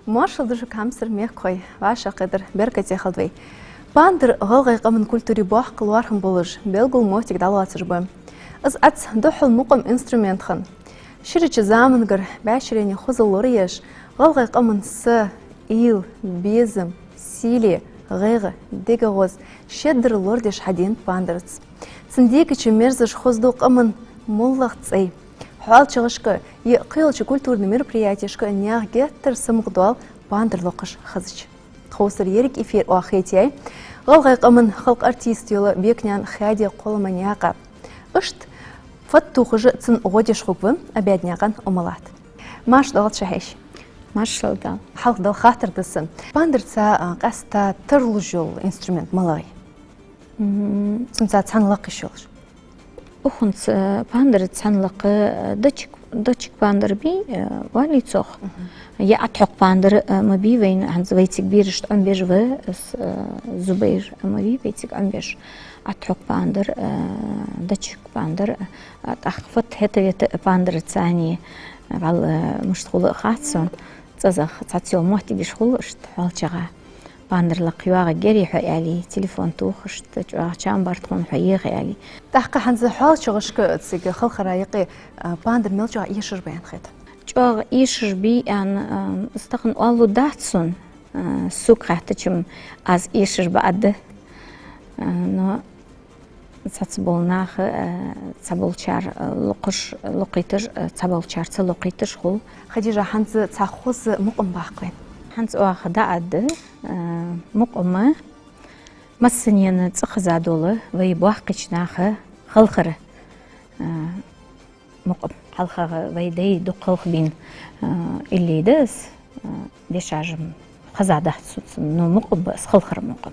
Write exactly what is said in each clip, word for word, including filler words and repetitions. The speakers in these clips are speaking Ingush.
Моаршал да шуга, хьамсара мехкахой, вӀашагӀкхетар беркате хилда вай. Пандар гӀалгӀай къаман культуре боккха лоархӀам болаш, белгала моттиг дӀалоацаш ба. Из Ӏац духхьал мукъам инструмент хинна. Ширача замангара бӀаьшерийна хозал лораеш, гӀалгӀай къаман са, уйла, безам, сийле, гӀайгӀа, дега гӀоз шедар лорадеш хьадена пандарца. Цун дегача мерзаш хозаду къаман моллагӀа цӀай. ХьоалчагӀашка е кхыйолча культурни мероприятешка наьха геттара самукъадоал пандар локхаш хезача. Тховсара еррига эфир оаха хетаяьй гӀалгӀай къаман халкъа артист йола Бекнаькъан Хаде Кхолламнаькъа. Иштта фат тохаш а цунна гӀо деш хургва Абаьднаькъан Умалат. Марша доагӀалда шо, хьаьший. Маршал да. Хьалха Дала хаттар да са. Пандарца, а, къаьстта тарлуш йола инструмент малагӀа я? М. Цунца цхьана лакха йиш йолаш. Укхунца, э, пандарца цхьана лакха, э, дочек, дочек пандар бий, э, валлий цох. Мгм. Е Ӏотхьокха пандар, э, ма бий вайна, хӀанз вайцига берашта Ӏомабеш ва, из, э, Зубайр, э, ма бий вайцига Ӏомабеш. Ӏотхьокха пандар, э, дочек пандар, э, тӀаккха фат хӀета-вета пандарца цхьана, э, валла, э, мишта хул хац сона. ЦӀазагӀа цхьацца йола моттигаш хул иштта хьоалчагӀа. Пандар лакха йоагӀаргьярий хьо аьле, телефон тоха иштта, чӀоагӀа чам бар тхона хьо еха аьле. ТӀаккха хӀанз хьоалчагӀашка цига Халхара юкъе, а, пандар мел чӀоагӀа эшаш ба аьнна хет? ЧӀоагӀа эшаш бий аьнна, а, из тахан оалалу дац сона, а, сога хаьттача-м, аз эшаш ба аргда, а, но цхьацца бола наха, э, цхьаболчар, э, локхаш, локхийташ, э, цхьаболчар ца локхийташ хул. Хадижа, хӀанз цхьа хоза мукъам баккха вайна. ХӀанз оаха дӀааргда, э, мукъам массанена цӀихеза дола вай боккхийча наха халхара, э, мукъам. ХьалхагӀа вай даьй дукха халхабаьнна, а, илли да из, а, дешаш-м хезадац сона, но мукъам ба из, халхара мукъам.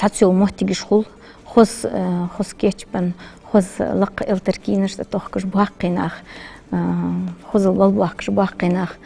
Цхьацца йола моттигаш хул, хоза, э, хоза кечбенна, хоза лакха элтара кийнаш тӀатохкаш боккхий нах, э, хозал бала боахкаш боккхий нах,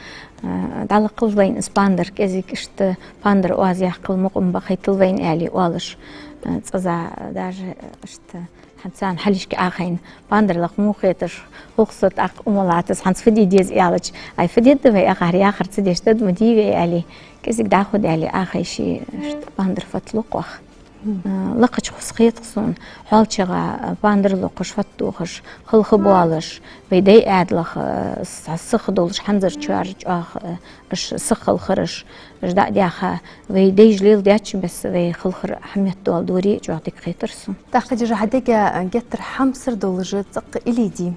э, дӀалакхалда вайна из пандар, кӀезига иштта пандар оаз яккхал мукъам бахийтал вайна аьле оалаш, э, цӀаза даже, э, иштта хӀанз царна хьалхашка Ӏохайна, пандар лакха муха хеташ, хӀухсо тӀаккха Умалатас хӀанз фу де деза аьлча, ай, фу дергда вай, акхар яхар ца деш дад ма дий вай аьле, кӀезига дӀахо даьле Ӏохайше, иштта пандар фат лу-кх оаха. Э, лакхача хоза хет-кх сона, хьоалчагӀа, э, пандар локхаш, фатта дохаш, халха болаш, вай дай Ӏаьдалах, э, с-, сиха долаш хӀанзарчар чӀоагӀа, э, уж сиха халхараш, уж дӀа а даьха, вай дайша леладаьча бесса вай халхар хьаметтадоал дори чӀоагӀа дика хетар сона. ТӀаккха, Хадижа, хьа дега, э, геттара хьамсара долаш цӀаккха илли дий,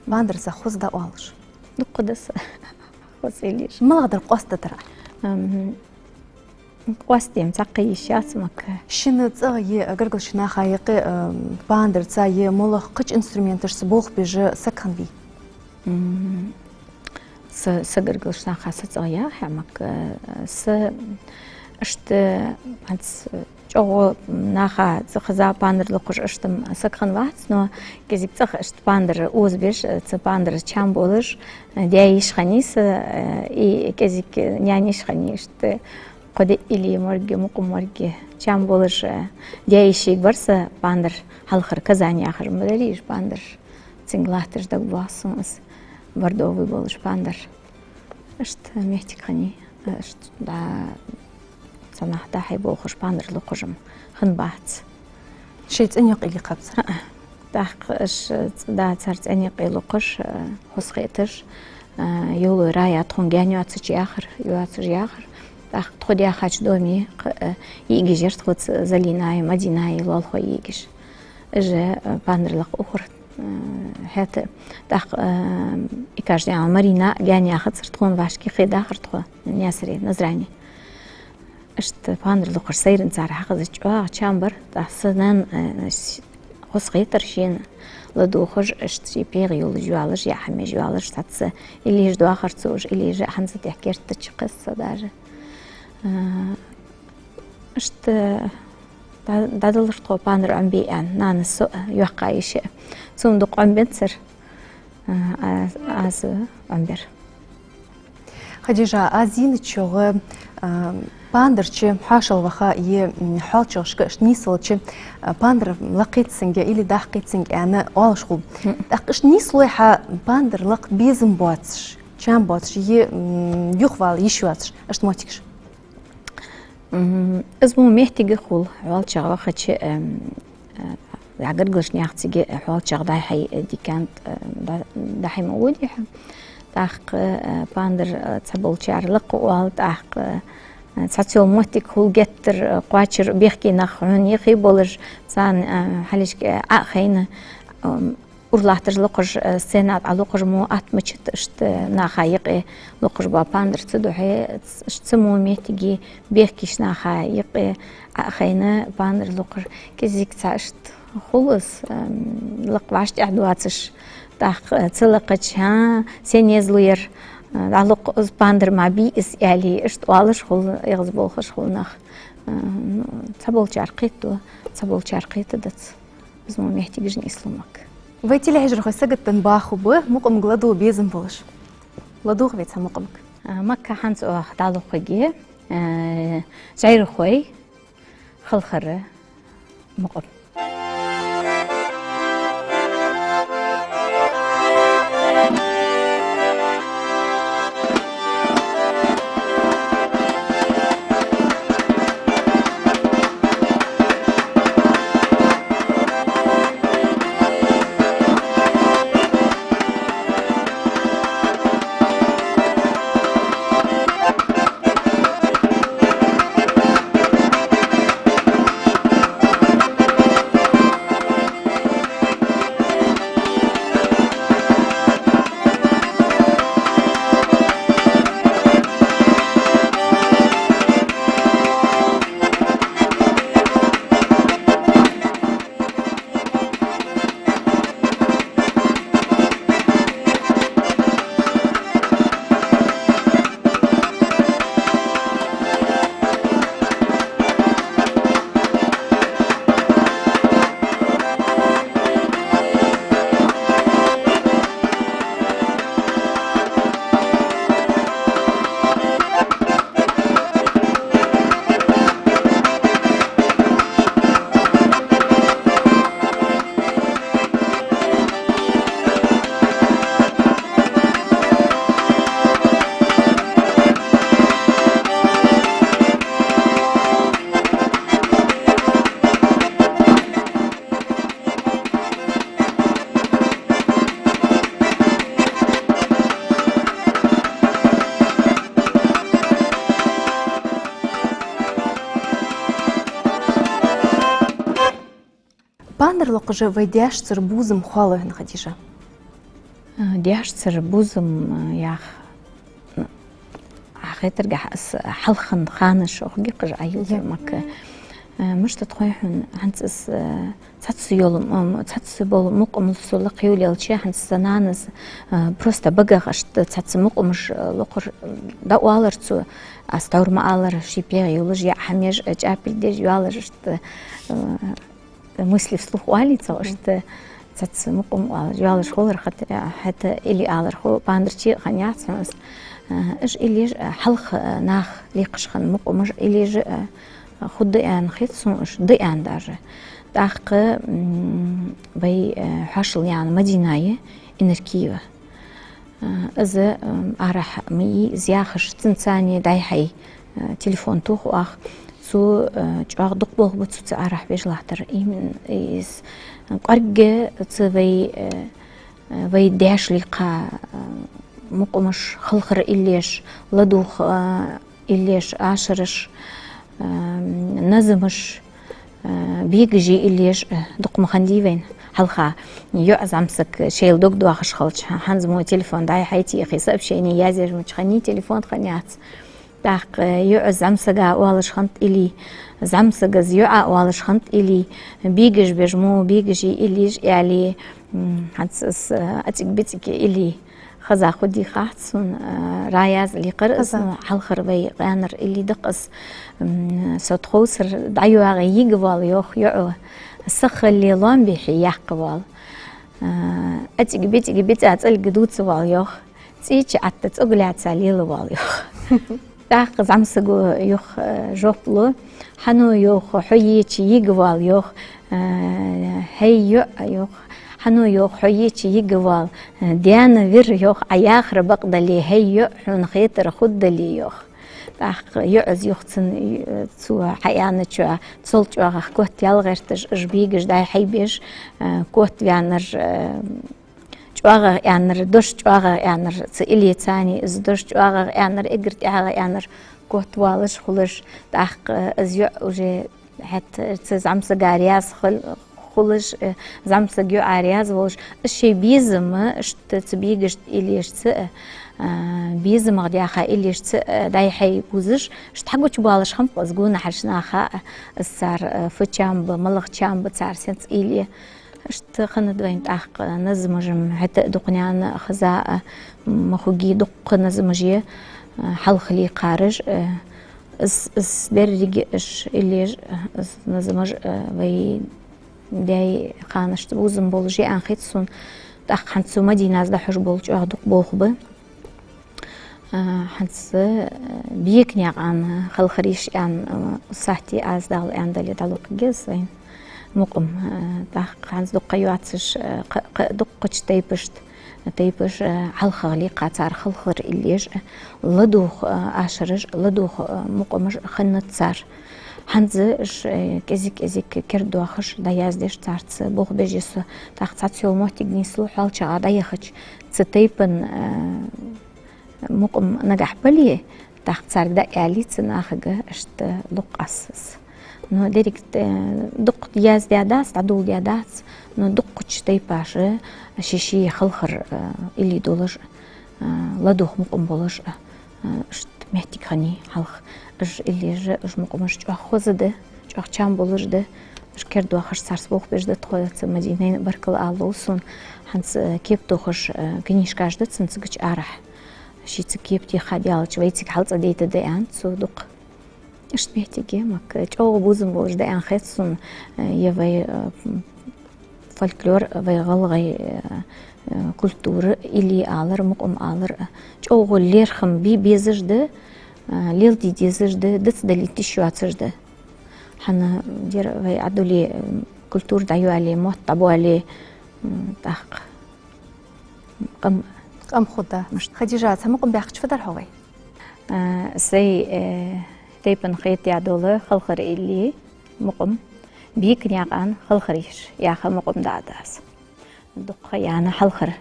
пандарца хоза дӀаоалаш? Дукха да са хоза илли йиш. МалагӀа дар къоастадар? Ам, къоастадер цхьаккха йиш яц, Макка. Шун цӀагӀа е гаргарча наха юкъе, ам, пандарца е моллагӀа кхыча инструменташца болх беш саг хиннавий? М, са, са гаргарча наха са цӀагӀа яхий, Макка, са иштта, хӀанз, чӀоагӀа наха цӀагӀа хеза пандар локхаш иштта саг хиннавац, но кӀезига цӀагӀа иштта пандар озабеш, цу пандарца чам болаш, даь-йиша хиннай са, и кӀезига наьна-йиша хиннай, иштта кхо-диъ илли морг, мукъа морг чам болаш, даь-йишийга бар са пандар хьалхара, Казань яхаш ма дарий уж пандараш. Цунга латташ дагадоагӀа сона из, бордовый болаш пандар. Иштта моттиг хиннай, иштта да, цхьа нах дӀа-хьа болхаш пандар локхаш-м хиннабац. Шоай цӀен юкъе илли кхаьбацар? ХӀаа. ТӀаккха уж, да, цар цӀен юкъе локхаш, э, хоза хеташ, э, йолой рая тхона гаьна йоацача яхар, йоацаш яхар. ТӀаккха тхо даьхача доме кхы, э, йиӀигаш яр тхоца, Залинаи Мадинаи лоалахой йиӀигаш. Уж, э, пандар лакха ухар, э, хӀаьта. ТӀаккха, э, и каждый а Марина гаьна яхацар тхона, вӀашка кхийдахар тхо Наьсаре, Назране. Иштта пандар локхаш сайранна цар хьахезача чӀоагӀа чам бар, тӀаккха са нана, э, с-, хоза хетар шийна ладувгӀаш, иштта ший пхьегӀа йолаш йоалаш, яа хӀамаш йоалаш, цхьацца илли йиш доахар цо уж, илли йиш хӀанз а тӀехьа керттача кхесса даже. Э, иштта дӀа-, дӀадалар тхо пандар Ӏомабе аьнна, нанас со а, йоккха йиша а. Цо-м дукха Ӏомабеннацар, а, аз, аз Ӏомабер. Хадижа, аз зийначох, а, пандарчо хьоашалгӀа ваха е, м, хьоалчагӀашка иштта нийсвелча, а, пандар лакхийта сона или даккхийта сона аьнна оалаш хул. Мгм. ТӀаккха иштта нийслой хьа пандар лакха безам боацаш, чам боацаш е, м, юхавала йиш йоацаш иштта моттигаш? М, из мо моттиг хул, хьоалчагӀа вахача, эм, э, гаргарча наьха цига, э, хьоалчагӀа дӀа-хьа, э, дикант, э, дӀа-, дӀа-хьа ма водий хьо. ТӀаккха, э, пандар, э, цхьаболчар лакха оал, тӀаккха, э, цхьацца йола моттиг хул геттара, э, кхоачар бехке нах хьона юхе болаш, царна, э, хьалхашка, э, Ӏо а хайна, эм, урлатташ локхаш, э, сцена тӀа локхаш мо атта мичад, иштта наха юкъе локхаш бола пандар. Цудухьа ц-, цу мо моттиге бехкача наха юкъе Ӏо а хайна пандар локхаш. КӀезига цхьа иштта хул из, эм, лакха вӀаштӀехьа доацаш, тӀаккха, э, ца лакхача, хӀа, сенна езлу ер, э, дӀалокх из пандар, ма бий из, аьле, иштта оалаш хул, эгӀазболхаш хул нах. Э, ну, цхьаболчар кхетаду, цхьаболчар кхетадац. Из мо моттигаш нийслу, Макка. Вай телехьежархой, саготта баху ба мукъамга ладувгӀа безам болаш. ЛадувгӀа вай цхьа мукъамга. А, Макка, хӀанз оаха дӀалокхаргья, а, жӀайрахой халхара мукъам. Пандар локхаш вай даьшцара бувзам хоалу хьона, Хадижа? Э, даьшцара бувзам, э, яха, м, хетаргахьа, аз хьалхара ханаш охгикхаш Ӏайилла Е. Макка. Э, мишта тхой хьона, хӀанз аз, э, цхьацца йола, м, цхьацца бола мукъамал со лакхъевллача, хӀанз са нанас, э, просто багах иштта цхьацца мукъамаш, э, локхар, э, дӀаоалар цо, аз тхьовра ма аллара, ший пхьегӀа йолаш, яа хӀамаш, э, чӀапилг деш йоалаш иштта, э, мысли вслух оалий цох, Мгм. иштта цхьацца мукъам оалаш, йоалаш хулар хӀаьта, хӀаьта илли алар ху, пандарчи а хиннаяц хьона аз. Э, уж иллеш, э, хьалха, э, наха лекхаш хинна мукъамаш иллеш, э, хургда аьнна хет сона уж, да аьнна даже. ТӀаккха, м, вай, э, хьоашалгӀа яьнна Мадина я, Инаркиева. Э, из, э, арахьа ма йий, из яхаш, цунца цхьана дӀай-хьай, э, телефон тох оаха. Цо, э, чӀоагӀа дукха болх ба цо цу арахьа беш латтар. Именно из кӀоарга цу вай, э, э, вай даьша лекха, э, мукъамаш, халхара иллеш, ладувгӀа, э, иллеш, ашараш, э, назамаш, э, бегаши иллеш, э, дукха ма хиннадий вайна. Хьалха йоӀ, зӀамсаг шоайла дог доахаш хилча, хӀанз мо телефон дӀай-хьай техе, сообщени язъеш мича хиннай, телефон хиннаяц. ТӀаккха йоӀас зӀамсага оалаш хиннад илли, зӀамсагас йоӀа оалаш хиннад илли, бегаш беш мо, бегаши иллеш аьле, м, хӀанз аз, э, ациг-бициг илли хеза хургдий хац сона, э, ра язъе лекхар аз, Хеза. Ну, хьалхара вай къаьнара илли да-кх из, м, со тховсара дӀайоагӀе йига воал йоах йоӀо, сахалле лоам бихье яккха воал. Э, ациг-бициг бицӀа цӀалга дувца воал йоах, цӀий чу Ӏатта цӀогалаьца лела воал йоах. ТӀаккха зӀамсаго юха, э, жоп лу: хьан йоах, хьо еча йига воал йоах, э, хӀай йоӀ йоах, хьан йоах, хьо еча йига воал, э, даьна вир йоах, Ӏа яхар бакъдале, хӀай йоӀ, хьона хетар хургдале йоах. ТӀаккха йоӀас юха цун, э, цо хьаяьнначоа цул чӀоагӀагӀа котъяла гӀерташ, уж бегаш дӀай-хьай беш, э, котваьннар, э, чӀоагӀагӀа аьннар, дош чӀоагӀагӀа аьннар, цу иллеца цхьана из дош чӀоагӀагӀа аьннар, эггара тӀехьагӀа аьннар, котвалаш хулаш, тӀаккха из йоӀ уже хӀаьта цу зӀамсага раьза хул-, хулаш, э, зӀамсаг йоӀа раьза волаш, из шоай безам, иштта цу бегашца иллешца, э, безамах даьха иллешца, э, дӀай-хьай бувзаш, иштта хьагучабоалаш хиннаб-кх из гонахьарча наха, э, из цар, э, фу чам ба, малагӀа чам ба цар, сенца илли. Иштта хиннад вайна тӀаккха назамаш-м хӀаьта а дукха наьна хеза а, ма хургий, дукха назамаш я, э, хьалха лекхараш, э, из, из деррига уж иллеш, э, из назамаш, э, вай даьй ханашца бувзам болаш я аьнна хет сона, тӀаккха хӀанз цу Мадинас дӀахьош бола чӀоагӀа дукха болх ба. Э, хӀанз, э, Беканаькъан халхар йиш аьнна, э, сахьте аз Дала аьнна дале дӀалокхаргья из вайна мукъам. Э, тӀаккха хӀанз дукха йоацаш, э, кхы-, кхы-, дукхача тайпашта, тайпаш, э, хьалхагӀа лекха цар халхар иллеш, э, ладувгӀа, э, ашараш, ладувгӀа, э, мукъамаш хиннад цар. ХӀанз уж, э, кӀезиг-кӀезиг кердадоахаш, дӀаяздеш царца болх беш я со. ТӀаккха цхьацца йола моттиг нийслу хьоалчагӀа дӀаяхача, цу тайпан, э, мукъам нагахьа бале, тӀаккха царга дӀааьле, цу нахага иштта локх аз из. Но деррига, э, дукха яздаь дац, дӀадоладаь дац, но дукхача тайпаша ший-ший халхар, э, илли долаш, э, ладувгӀа мукъам болаш, э, иштта моттиг хиннай хьалха. Уж иллеш, уж мукъамаш чӀоагӀа хоза да, чӀоагӀа чам болаш да. Уж кердадоахаш, царца болх беш да тхо цу Мадинайна, баркал ала лов сона. ХӀанз, э, кепа тохаш, э, книжкаш да цун цигача арахьа. Ший цига кепа теха даьлча, вай цига хьалцӀадайта да аьнна цо дукха. Иштта моттиг я, Макка, чӀоагӀа бувзам болаш да аьнна хет сона, э, е вай, э, фольклор, вай гӀалгӀай, э, э, культура, илли алар, мукъам алар, э, чӀоагӀа лерхӀам бе безаш да, э, леладе дезаш да, дицдалийта йиш йоацаш да. ХӀана, дера, вай Ӏадуле, э, культура дӀайоале, мотт дӀабоале, м, тӀаккха къам. Къам хургда. Хадижа, цхьа мукъам баьккхача фу дар хьо вай? А, сай, э, тайпан хетаяь дола халхар илли мукъам, Беканаькъан халхар йиш яха мукъам дӀаадас. Дукха ха яьнна хьалхара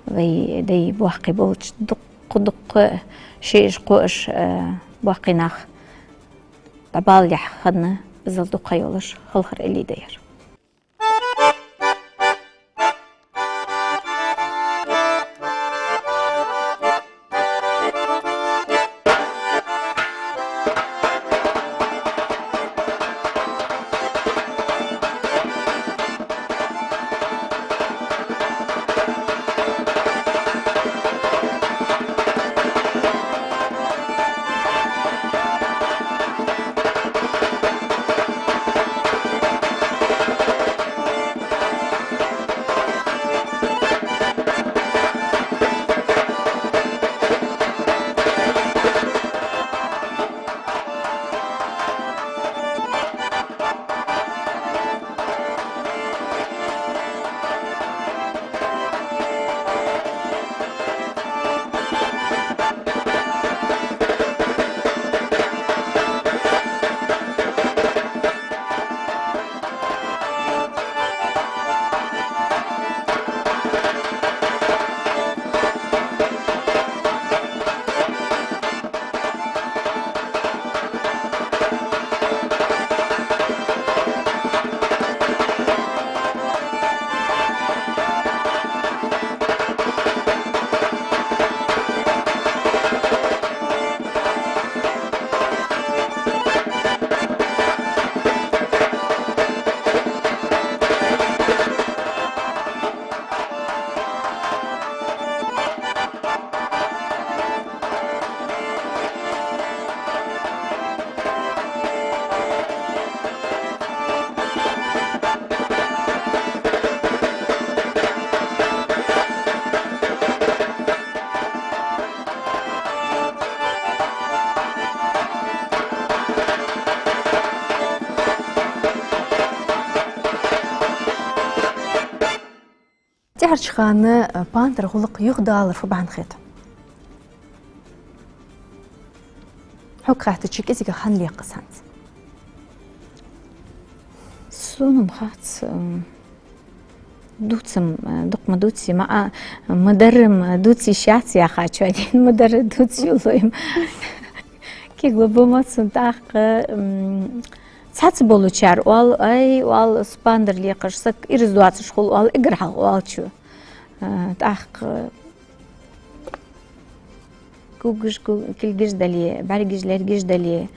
вай дай боккхий болча дукха-дукха шиъаш-кхоъаш, э, боккхий нах дӀабалалехьа хинна, иззал дукха ха йолаш халхар илли да ер. ТӀеххьарча хана, э, пандар гӀулакх юхадалар фу бахьан хет? Хьога хаьттача кӀезига хӀама леладу хӀанз. Сона-м хац, м, дувца-м, э, дукха ма дувций, ма, а, ма дарра-м дувцаш яц яхача, ма дарра дувцаш йоллой-м. Кегла бу ма сона тӀаккха, м, цхьацца болчар оал, ай, оал, из пандар лекхаш саг ираз доацаш хул, оал, эггара хьалха оалачо. Э, тӀаккха кулгаш, ку-, кулгаш дале, бӀаргаш, лергаш дале,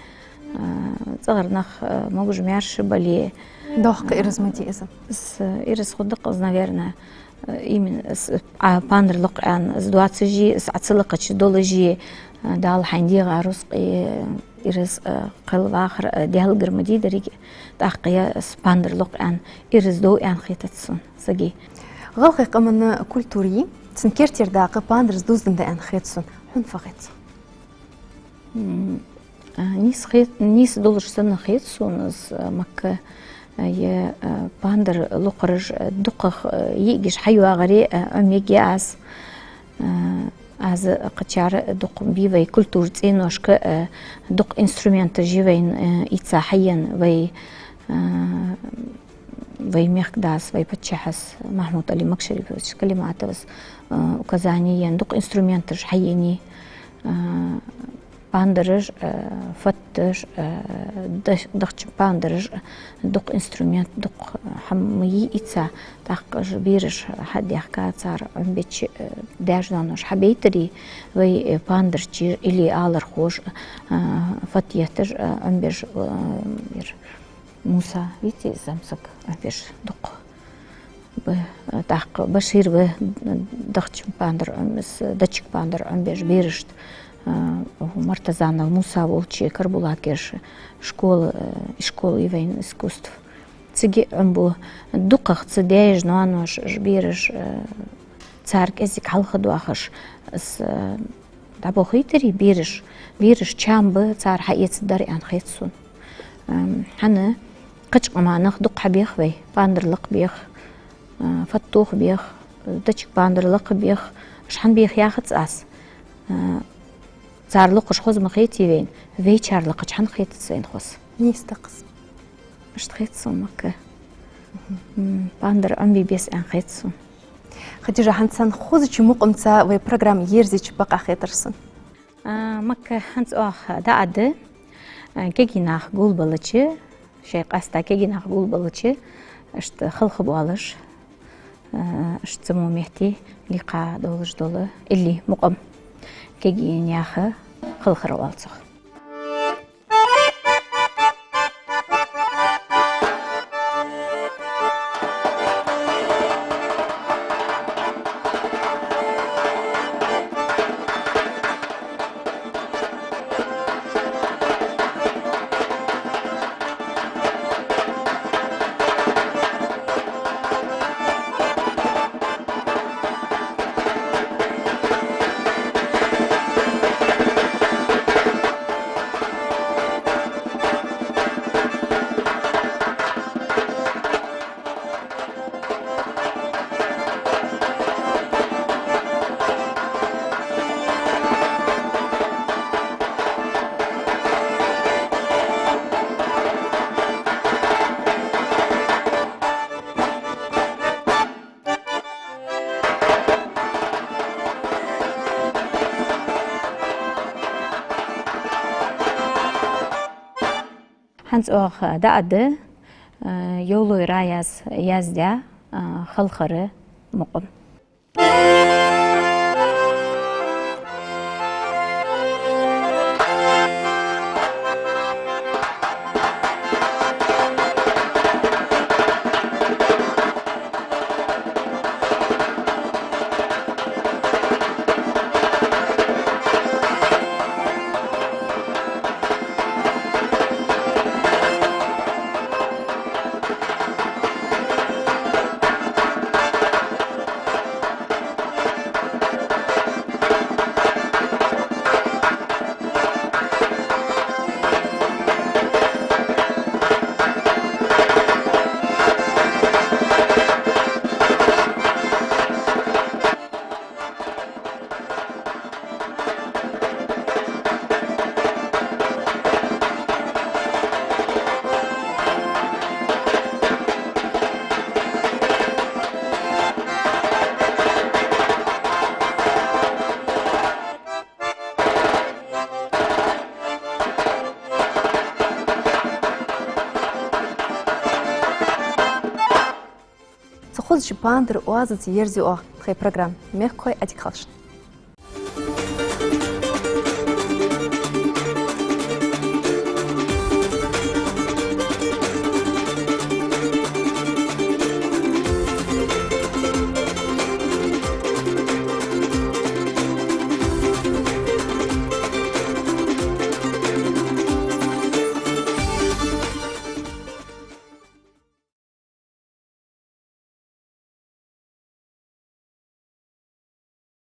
а, цӀагӀара нах, а, могаш-маьрша бале. Доккха ираз ма дий из. Из, а, ираз хургда-кх из, наверное, а, именно из, а, пандар лакха аьнна, из доацаш, из Ӏа ца лакхача долаш, а, Дала хьайна дегӀа рузкъа, ираз, а, кхел вахар, а, Даьлагара ма дий деррига, тӀаккха из пандар лакха аьнна, ираз дов аьнна хетац сона. Сага. ГӀалгӀай къаман культура, цун керттера дакъа пандарца дувзаденна да аьнна хет сона. Хьона фу хет цох? М, а, нийса хет-, нийса долаш санна хет сона из, а, Макка, а, е, а, пандар локхараш, а, дукхагӀа, а, йиӀигаш хьайоагӀаре, а, Ӏомаергья аз. А, аз кхычар дукха бий вай культура цӀеношка, а, дукха инструменташ я вайна, а, ийца хьаена вай, а, вай мехкдас, вай паччахьас, Махьмуд-Ӏали Макшарипович Калиматовас, э, указани енна, дукха инструменташ хьаенай, э, пандараш, э, фатташ, э, дах-, дахчан пандараш, дукха инструмент, дукха хӀама ма йий ийца, тӀаккха уж бераш хьадаьхка, цар Ӏомабеча, э, даьша-ноаноша хьабайтаре, вай, э, пандарчий или алархоша, э, фатъетташ, э, Ӏомабеш, э, ер Муса, витий из зӀамсаг, Ӏомабеш дукха. Б-, тӀаккха Баширов дахчан пандар Ӏом-, из дачиг пандар Ӏомабеш берашта, а, Мартазанов Муса волча Карабулакера школа, а, ишкол я вайна искусств. Цига Ӏомабу дукхагӀа цу даьша-ноаноша уж бераш, а, цар кӀезига хьалхадоахаш, из, а, дӀабохийтаре бераш, бераш чам ба, цар хьаэцаргдар аьнна хет сона. Ам, хӀана, кхыча къаман нах дукха хьабех вай, пандар лакхбех, а, фаттох бех, дачиг пандар лакхбех, уж хӀана бех яхац аз. А, цар локхаш хоза ма хетий вайна, вайчар лакхача хӀана хетац вайна хоза? Нийса да-кх из. Иштта хет сона, Макка. Мгм. М, пандар Ӏомабе беза аьнна хет сона. Хадижа, хӀанз цхьан хозача мукъамца вай программа ерзача бакъахьа хетар сона. А, Макка, хӀанз оаха дӀаадда, а, кегий нах гулбалча, шоай къаьстта кегий нах гулбалча, иштта халхабоалаш, а, иштта цу мо метте лийкха долаш дола илли мукъам. Кегий наьха халхар оал цох. ХӀанз оаха дӀаадда, а, Евлой Раяс яздаь, а, халхара мукъам. Ши пандар оазаца ерзаю оаха тхоай программа. Мехкахой, Ӏадика хийла шун.